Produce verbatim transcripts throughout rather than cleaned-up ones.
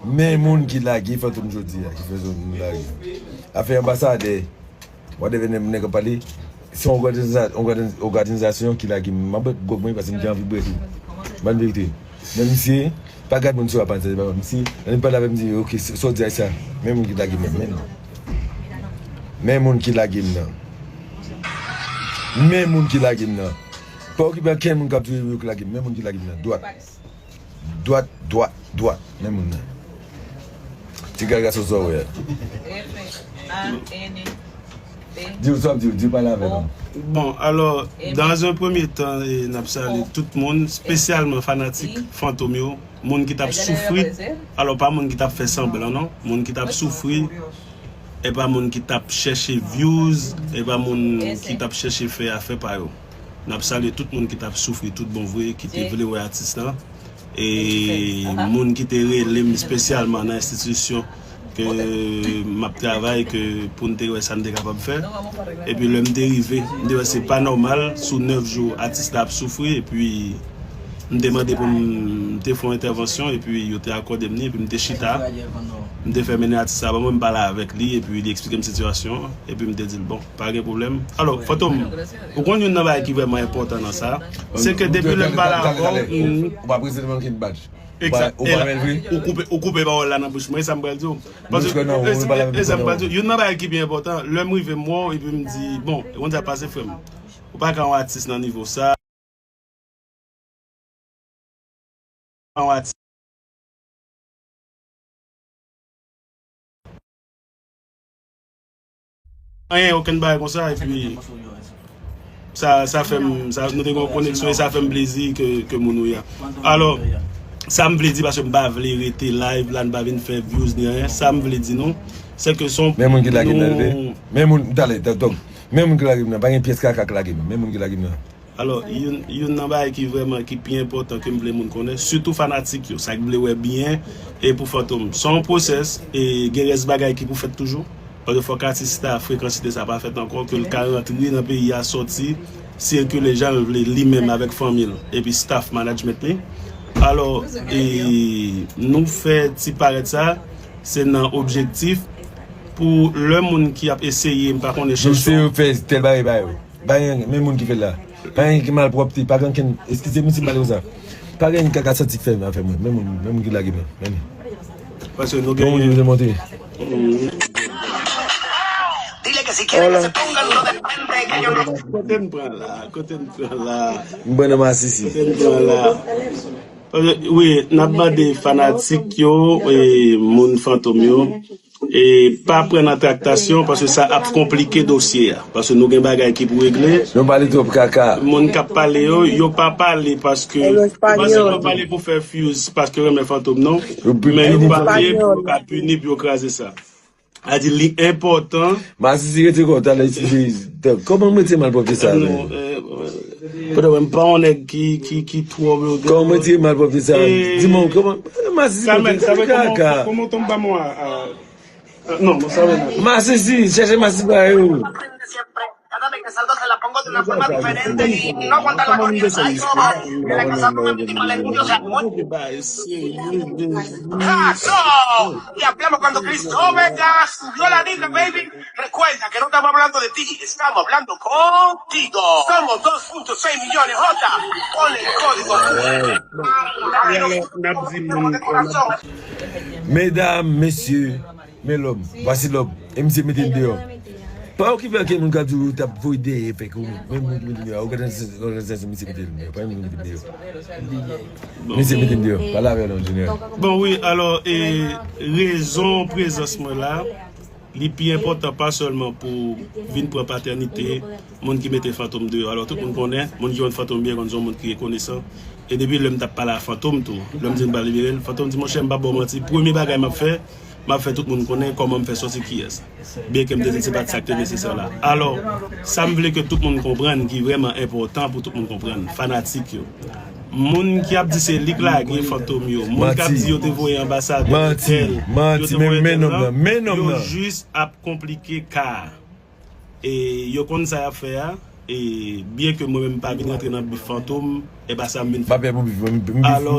Men moun ki lage Fantom jodi a, ki fè zòn nou lage. Afè anbasadè, whatever nèg ap pale, se yon òganiza-, òganiz-, òganizasyon ki lage m. M ap bwè gwòg mwen paske m te anvi bwè tou. Ban verite. Men misye, pa gad moun sou aparans, misye, lè m pale avè l, m di, "Ok, sa w di a sa." Men moun ki lage m nan, men non. Men moun ki lage m nan. Men moun ki lage m nan. Pa okipe ankenn moun k ap di yo ki lage m. Men moun ki lage m nan. Dwat. Dwat, dwat, dwat. Men moun nan. Ti gade gason sa w wè a. Di w sa w ap di, di w pale avè nou. Bon, alò, dans un premier temps, e, n ap salye tout moun, espesyalman fanatik Fantom yo, moun ki t ap soufri. Alò, pa moun ki t ap fè sanblan, non. Moun ki t ap soufri, e pa moun ki t ap chèche views, e pa moun ki t ap chèche fè afè pa yo. N ap salye tout moun ki t ap soufri tout bon vre, ki te vle wè atis la. E moun ki te rele m espesyalman nan enstitisyon ke m ap travay, ke pou n te wè sa n te kapab fè. Epi lè m te rive, m te wè se pa nòmal, sou nèf jou, atis la ap soufri, epi m te mande pou m te fè yon entèvansyon, epi yo te akòde m li, epi m te chita. M te fè mennen atis la ban mwen, m pale avèk li, epi li eksplike m sitiyasyon an, epi m te di l, "Bon, pa gen pwoblèm." Alò, Fantom, ou konn youn nan bagay ki vrèman enpòtan nan sa, se ke depi lè m pale avè w, ou pa prezante m okenn badj. Ou pa, ou pa mèt vre? Ou koupe, ou koupe pawòl la nan bouch mwen, e sa m pral di w. Paske, e sa m pral di w, youn nan bagay ki pi enpòtan, lè m rive m wè w, epi m di, "Bon, e konn sa k pase, frè m. Ou pa ka yon atis nan nivo sa." Yon atis. Anyen, okenn bagay konsa, epi sa, sa fè m, sa, nou te gen yon koneksyon, e sa fè m plezi ke, ke moun ou ye a. Alò, sa m vle di, paske m pa vle rete live la, n pa vin fè views ni anyen, sa m vle di nou, se ke son. Men moun ki lage m nan, tande. Men moun, talè, ta-, donk, men moun ki lage m nan, pa gen pyès kaka k lage m, men moun ki lage m nan. Alò, youn, youn nan bagay ki vrèman, ki pi enpòtan ke m vle moun konnen, sitou fanatik yo, sa k vle wè byen, e pou Fantom. Se yon pwosès, e gen rès bagay ki pou fèt toujou. Paske fòk atis la, frekansite sa pa fèt ankò, ke l ka rantre nan peyi a, sòti, sikile jan l vle, li menm avèk fanmi l, epi staff management li. Alò, e nou fè ti parèt sa, se nan objektif pou lè moun ki ap eseye, m pa konnen, chèche. Misye yo fè tèl bagay ba yo. Pa gen anyen, men moun ki fè l la. Pa gen anyen ki malpwòpte, pa gen ankenn, eskize m si m pale konsa. Pa gen anyen kaka santi k fè m afè mwen. Men moun, men moun ki lage mwen. Men. Paske nou gen moun ki vle monte. Kote n pran la, kote n pran la. M pran nan masisi. Kote n pran la. Wi, n ap mande fanatik yo, e, moun Fantom yo, e pa pran nan traktasyon, paske sa ap konplike dosye a. Paske nou gen bagay ki pou regle. Nou pale twòp kaka. Moun k ap pale yo, yo pa pale paske, paske yo pa pale pou fè views, paske yo renmen Fantom, non. Men yo pale pou yo ka pini, pou yo kraze sa. A di li enpòtan. Masisi, retire kò w, talè, eskize. Kòman m retire malpwòpte sa a? Non, e, pandan mwen, m pa yon nèg ki, ki, ki twò blogè. Kòman m retire malpwòpte sa a? Di mwen, kòman, Masisi, Carmen, retire kaka. Kòman w tonbe ba mwen a, a, Non, no sabe nada. Masisi, chèche masisi ba yo. Cada vez que salgo se la pongo de una forma diferente y no aguanta la tormenta. Ay, no, en la casa no me metí mal en Dios, amor. Pasó. Y hablamos cuando Cristo venga, subió la liga, baby. Recuerda que no estamos hablando de ti, estamos hablando contigo. Somos dos punto seis millones, Jota. Ponle el código. N ap di moun, Medam, mesye, men lòm, vwasi lòm, e misye mete l deyò. Pa okipe ankenn moun k ap di w t ap voye dèyè fèk ou, men moun ki mete l deyò, òganizasyon misye mete l deyò, pa gen moun ki mete l deyò. Misye mete l deyò, pale avè l non, Junior. Bon, wi, alò, e, rezon prezans mwen la, li pi enpòtan pa sèlman pou vin pran patènite, moun ki mete Fantom deyò. Alò, tout moun konnen, moun ki konn Fantom byen konn se yon moun ki rekonesan. E depi lè m t ap pale a Fantom tou, lè m di m pral libere l, Fantom di, "Monchè, m p ap ba w manti, premye bagay m ap fè, m ap fè tout moun konnen kòman m fè sòti kiyès." Byenke m te di se pa t sa k te nesesè la. Alò, sa m vle ke tout moun konprann, ki vrèman enpòtan pou tout moun konprann, fanatik yo. Moun ki ap di se li k lage Fantom yo, moun k ap di yo te voye anbasadè tèl, yo te voye tèl nan, yo jis ap konplike ka a. E yo konn sa y ap fè a, e byenke mwen menm m pa vin rantre nan bif Fantom, e pa sa m vin fè. Alò,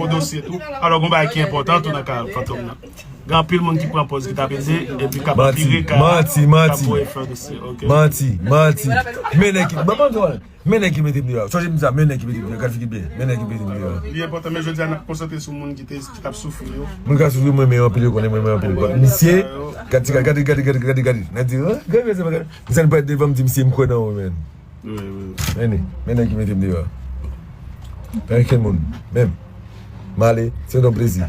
fo dosye tou. Alò, gon bagay ki enpòtan tou nan ka Fantom nan. Gen anpil moun ki pran pòz ki t ap ede, epi k ap anpire ka, k ap voye flè isi. Manti, manti. Manti, manti. Men nèg ki, ban m di w, men nèg ki mete m deyò. Sonje m di sa, men nèg ki mete m deyò. Gad figi byen, men nèg ki mete m deyò. Li enpòtan, men jodi a n ap konsantre sou moun ki te, ki t ap soufri yo. Moun k ap soufri, mwen renmen anpil, yo konnen mwen renmen anpil. Misye, gad ti, gad, gad, gad, gad, gad, gad. N a di, ah, gad, gad, gad. Misye, n parèt devan m, di misye, m kwè nan ou, men. Wi, wi. Men, men nèg ki mete m deyò. Pa gen moun, menm. M ale, se yon plezi.